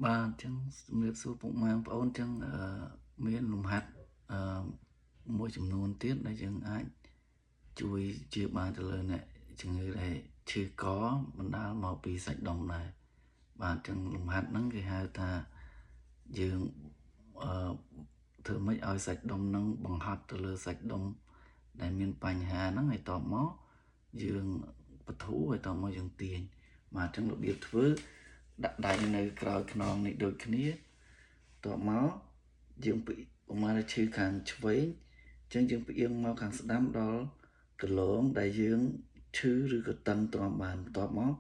បាទអញ្ចឹងជំរាបសួរពុកម៉ែបងប្អូនអញ្ចឹងអឺមានលំហាត់អឺមួយចំនួនទៀតដែលយើងអាចជួយជាបានទៅលើអ្នកជំងឺដែលឈឺកបណ្ដាលមកពីសាច់ដុំដែរបាទអញ្ចឹងលំហាត់ហ្នឹងគេហៅថាយើងអឺធ្វើម៉េចឲ្យសាច់ដុំហ្នឹងបង្ហត់ទៅលើសាច់ដុំដែលមានបញ្ហាហ្នឹងឲ្យតបមកយើងបធូរឲ្យតបមកយើងទាញបាទអញ្ចឹងរបៀបធ្វើដាក់ដៃនៅក្រោយខ្នងនេះដូចគ្នាតបមកយើងពីប្រហែលឈឺខាងឆ្វេងអញ្ចឹងយើងផ្អៀងមកខាងស្ដាំដល់កន្លងដែលយើងឈឺឬក៏តឹងទ្រាំបានបន្ទាប់មក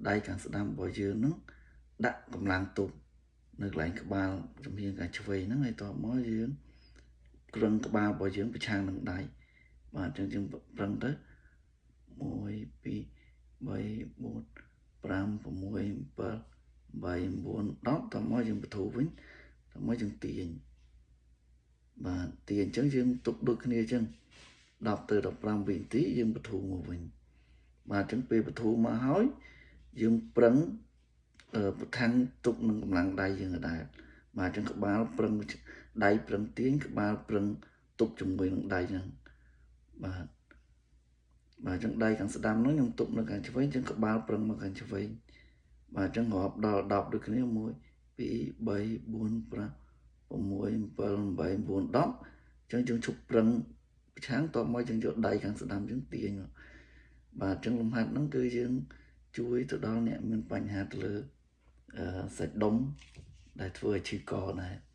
ដៃខាងស្ដាំរបស់យើងនឹងដាក់កម្លាំងទប់នៅកន្លែងក្បាលចំហៀងខាងឆ្វេងហ្នឹងហើយតបមកយើងក្រឹងក្បាលរបស់យើងប្រឆាំងនឹងដៃបាទអញ្ចឹងយើងប្រឹងទៅ1 2 3 4 5 6 7 8 9 10តមកយើងបធូរវិញតមកយើងទាញបាទទាញអញ្ចឹងយើងទុកដូចគ្នាអញ្ចឹង10ទៅ15វិនាទីយើងបធូរមកវិញបាទអញ្ចឹងពេលបធូរមកហើយយើងប្រឹងប្រខាំងទុកនឹងកម្លាំងដៃយើងក៏ដែរបាទអញ្ចឹងក្បាលប្រឹងដៃប្រឹងទាញក្បាលប្រឹងទប់ជាមួយនឹងដៃហ្នឹងបាទបាទអញ្ចឹងដៃខាងស្ដាំហ្នឹងខ្ញុំទប់នៅខាងឆ្វេងអញ្ចឹងក្បាលប្រឹងមកខាងឆ្វេងបាទអញ្ចឹងរាប់ដល់10ដូចគ្នា1 2 3 4 5 6 7 8 9 10អញ្ចឹងយើងឈប់ប្រឹងប្រឆាំងតមកយើងយកដៃខាងស្ដាំយើងទាញមកបាទអញ្ចឹងលំហាត់ហ្នឹងគឺយើងជួយទៅដល់អ្នកមានបញ្ហាទៅលើសាច់ដុំដែលធ្វើឲ្យឈឺកដែរ។